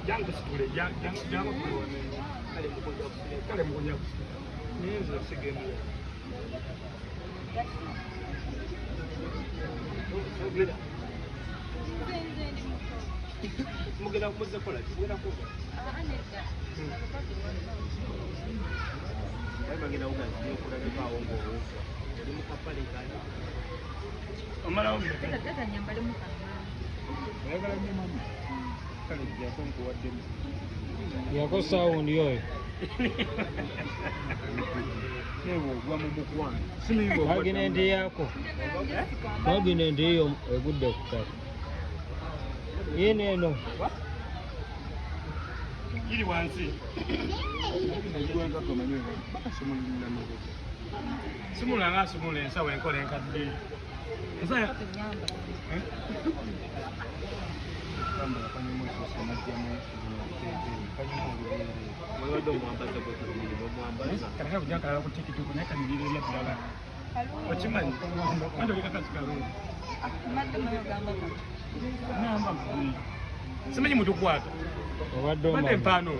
Jangu tusitule, jangu tusitule. Kale mukunja kusitula. Naye nze sigenda. Mugenda kumuze kola ki? Mugenda kuva. Bali bagenda kuga nti okulabika awo ng'owuga. Oli mu kapale kali. Omalawo mmeka? Tata nyambalemu kano. Oyagala nnyo mama. Kale jjako nkuwaddemu. Yako sound yoyo. Naye bw'ogwa mu mukwano. Simanyi bw'ogwa Wagina ente yako. Wagina ente eyo egudde ku ttaka. Yino eno. Giri wansi. Sumula nga asumula ensawo enkola enkadde. Ensawo. Eh? Wabadde omwambaza gwe kabiri n'omwambaza. Kati kujja kalala ku TikTok naye kanyirira ebya ddala. Okimanyi? Anti oli kakazi kalungi. Mbadde manyi ogamba kano. Namba mbi. Simanyi mutukwata. Obadde Obadde omanyi. mpaano.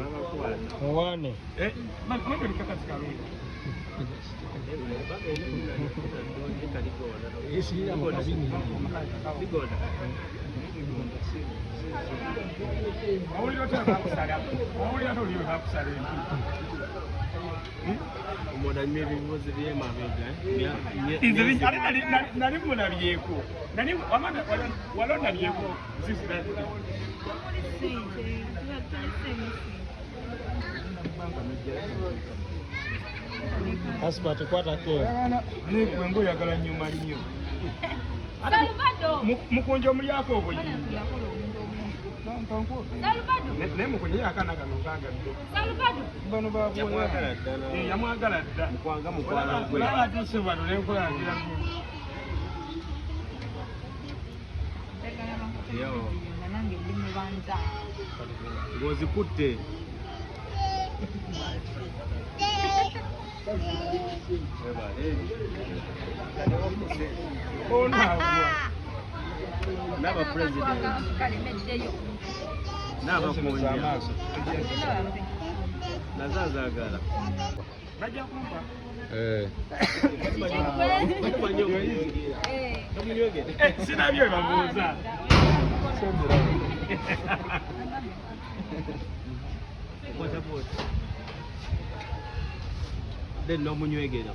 Owane. Eh, manyi oli kakazi kalungi. Ligonda. Owulira otya bakusala? Owulira otya oli bakusala empi? Omuntu anywa ebibuzi by'emabega. Nze ate nali mulabyeko. Nali wamana wali ondabyeko since that day. Temuli ssente, tuleseemu ssente. Aspa tukwatako eyo. Naye gwe ng'oyagala nnyuma nnyo. Salvado! Mukunja omulyako obuyi. Mwana yakola omuntu omungi. Salvado! Naye mukunja ye akaana kano nkaagadde. Salvado! Bano Yamwagala ddala. Eh, yamwagala dda. Mukwanga mukwano gwe. Olaba atuuse wano n'enkola ngira. Njagala bankutte Yo. video nga nange ndi mubanza. Ng'ozikutte. Ono agwa. N'aba president. Kalemeddeyo. N'abakunja. Bambi. Nazo azaagala. Bajja kumpa. Eh. Tomanyi omunywegera. Eh. Tomunywegera. Eh, sinabye babuuza. Kwata bw'oti. Then n'omunywegera.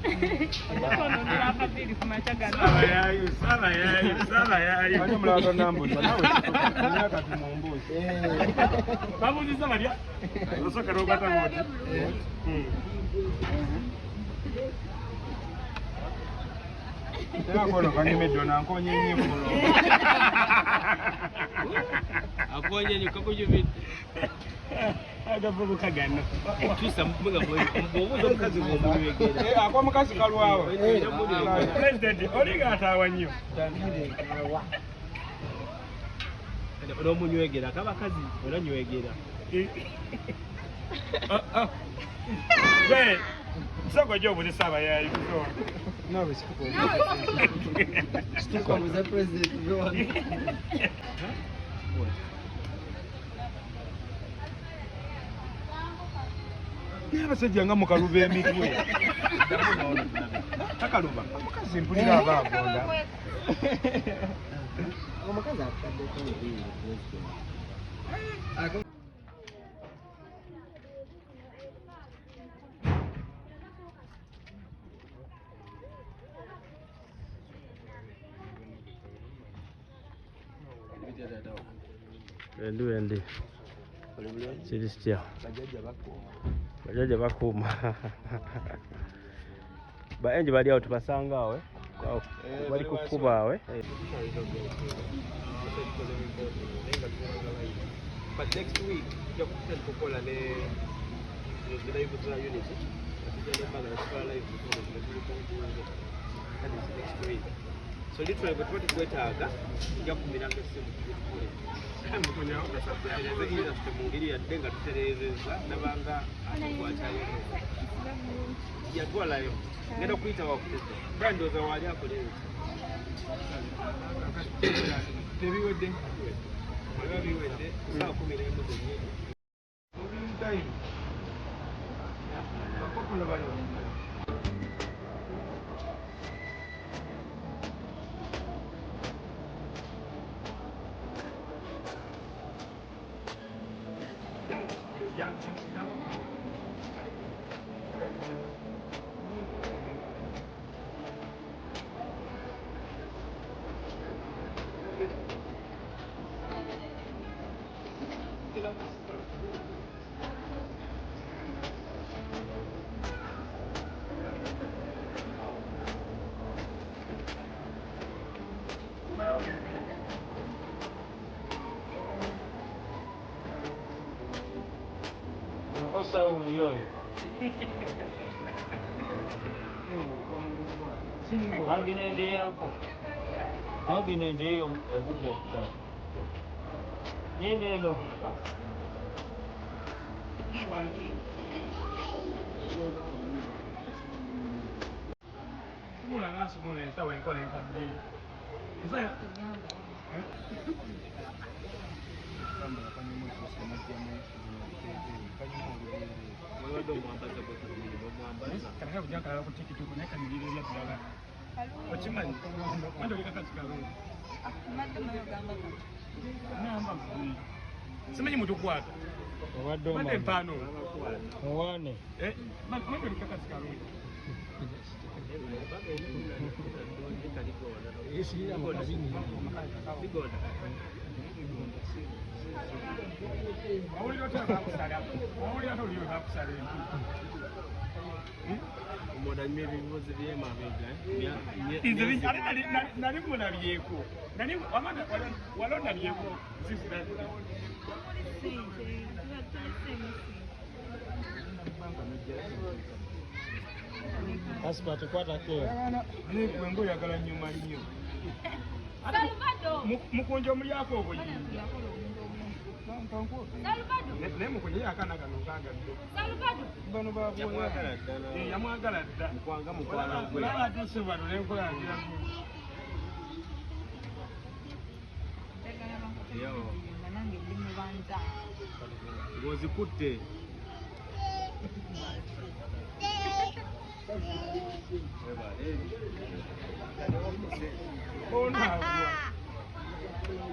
Okwononera akaviiri ku makya gano. Sabayayo, sabayayo, sabayayo. Babuuzizza balya? Osooka n'okwata bw'oti. Akonye nnyo kakunyumidde. Agavubuka gano. Tuusa nga bw'obuuza omukazi bw'omunywegera. Ak'omukazi kalwawo. President, olinga ataawa nnyo. N'omunywegera ak'abakazi onanywegera. Gwe, sooka ojje obuuze Saabayaayi. Naye abasajja nga mukaluba emitwe. Takaluba. Omukazi mpulira aba agonda. Omukazi akutaddeko enviiri president. Wendi wendi. Kiri kitya? Bajjajja bakuuma. Ba engi bali awo tubasanga awo. Eh? Awo, bali ku kkubo awo. Eh? But next week tujja kutandika okukola ne zi live za Unity. Tujja ne Bagala tukola live ne tuli ku nguudo. That is next week. So literally bwe tuba tukwetaaga tujja kukumiranga essimu tujje tukole. Tutereeze industry mu ngeri yadde nga tutereezezza nabanga ate gwakyayonoona. Yatwalayo. Ngenda kuyita wakutete. Brian ndowooza waali akola ebyo. Tebiwedde. Biba biwedde ku ssaawa 11 zennyini. Time. Bakopula baliwo. Osa oyo. Waginendeako. Waginendeyo egudde ku ttaka. Yino eno. Sumula nga nsumula ensawo enkola enkadde. Ensawo Wabadde omwambaza bwe omwambaza. Kanaka kujja kalala ku TikTok naye kanyirira ebya ddala. Okimanyi? Manda oli kakazi kalungi. Mbadde muyogamba kati. Namba gwe. Simanyi mutukwata. Obadde Mbadde omanyi. mpaano. Owane. Eh, manda oli kakazi kalungi. Ligonda. Wawulira otya bakusala? Wawulira otya olulimi bakusala empi? Omuntu anywa ebibuzi by'emabega. Nze ate nali mulabyeko. Nali wamana wali ondabyeko zizira. Temuli ssente, tuba tuleseemu ssente. Passport kwatako eyo. Naye gwe ng'oyagala nnyuma nnyo. Salvador! Mukunja omulyako obuyinja. Yakola omuntu obulungi. Salvador! Naye mukunja ye akaana kano kangadde. Salvador! Bano Yamwagala ddala. Eh, yamwagala dda. Mukwanga mukwano gwe. Olaba atuuse wano nenkola ngira. Njagala bankote Yo. nga nange ndi mubanza. Ng'ozikutte. Onaagwa.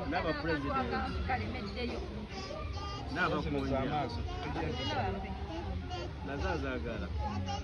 N'aba president. Kalemeddeyo. N'abakunja. Olina bampe. Nazo azaagala.